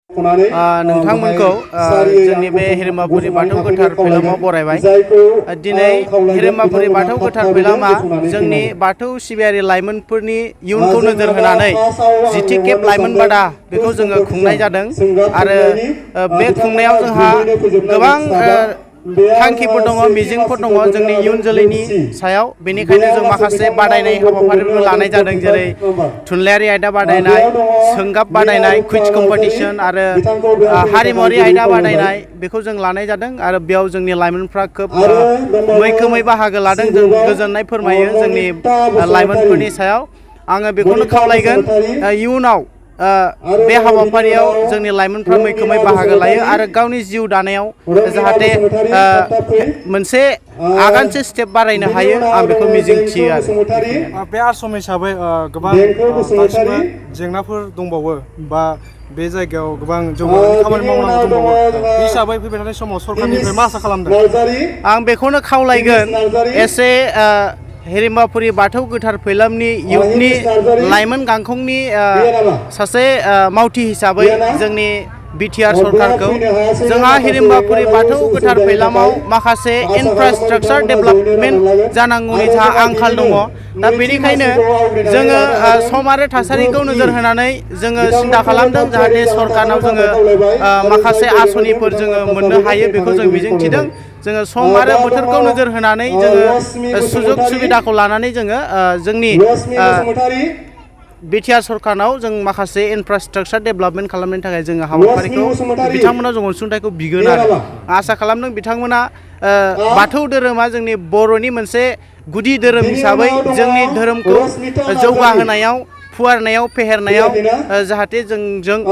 नोंथांमोनखौ जोंनि बे हिरिम्बाफुरि बाथौ गोथार फिल्माव बरायबाय। दिनै हिरिम्बाफुरि बाथौ गोथार फिल्मा जोंनि बाथौ सिबियारि लाइमोनफोरनि इयुनखौ नोजोर होनानै 10थि खेब लाइमोन बादा बेखौ जोङो खुंनाय जादों आरो बे खुंनायाव जोंहा गोबां थांखिफोर दङ, मिजिंफोर दङ जोंनि इयुन जोलैनि सायाव। बेनिखायनो जों माखासे बादायनाय हाबाफारिफोर लानाय जादों, जेरै थुनलाइयारि आयदा बादायनाय, सोंगाब बादायनाय, कुइज कम्पिटिशन आरो हारिमुवारि आयदा बादायनाय बेखौ जों लानाय जादों आरो बेयाव जोंनि लाइमोनफ्रा खोब मैखोमै बाहागो लादों। जों गोजोननाय फोरमायो जोंनि लाइमोनफोरनि सायाव। आङो बेखौनो खावलायगोन इयुनाव बे हाबाफारियाव जोंनि लाइमोनफ्रा मैखोमै बाहागो लायो आरो गावनि जिउ दानायाव जाहाथे मोनसे आगानसे स्टेप बारायनो हायो, आं बेखौ मिजिंथियो आरो। बे आश्रम हिसाबै गोबां दासिमबो जेंनाफोर दंबावो बा बे जायगायाव गोबां जौगानायनि खामानि मावनांगौ दंबावो। बे हिसाबै फैबाय थानाय समाव सरकारनिफ्राय मा आसा खालामदों? आं बेखौनो खावलायगोन एसे हिरिम्बाफुरि बाथौ गोथार फिल्मनि इयुथनि लाइमोन गांखंनि सासे मावथि हिसाबै जोंनि बिटिआर सरकारखौ जोंहा हिरिम्बाफुरि बाथौ गोथार फिल्माव माखासे इनफ्रास्ट्राक्चार डेभेलपमेन्ट जानांगौनि जोंहा आंखाल दङ। दा बेनिखायनो जोङो सम आरो थासारिखौ नोजोर होनानै जोङो सिन्था खालामदों जाहाथे सरकारनाव जोङो माखासे आसनिफोर जोङो मोननो हायो, बेखौ जों मिजिंथिदों। जोङो सम आरो बोथोरखौ नोजोर होनानै जोङो सुजुग सुबिदाखौ लानानै जोङो जोंनि बिटिआर सरकारनाव जों माखासे इनफ्रास्ट्राक्चार डेभेलपमेन्ट खालामनायनि थाखाय जोङो हाबाफारिखौ बिथांमोना जों अनसुंथाइखौ बिगोन आरो आसा खालामदों बिथांमोना। बाथौ धोरोमा जोंनि बर'नि मोनसे गुदि धोरोम हिसाबै जोंनि धोरोमखौ जौगाहोनायाव, फुवारनायाव, फेहेरनायाव जाहाथे जोंजों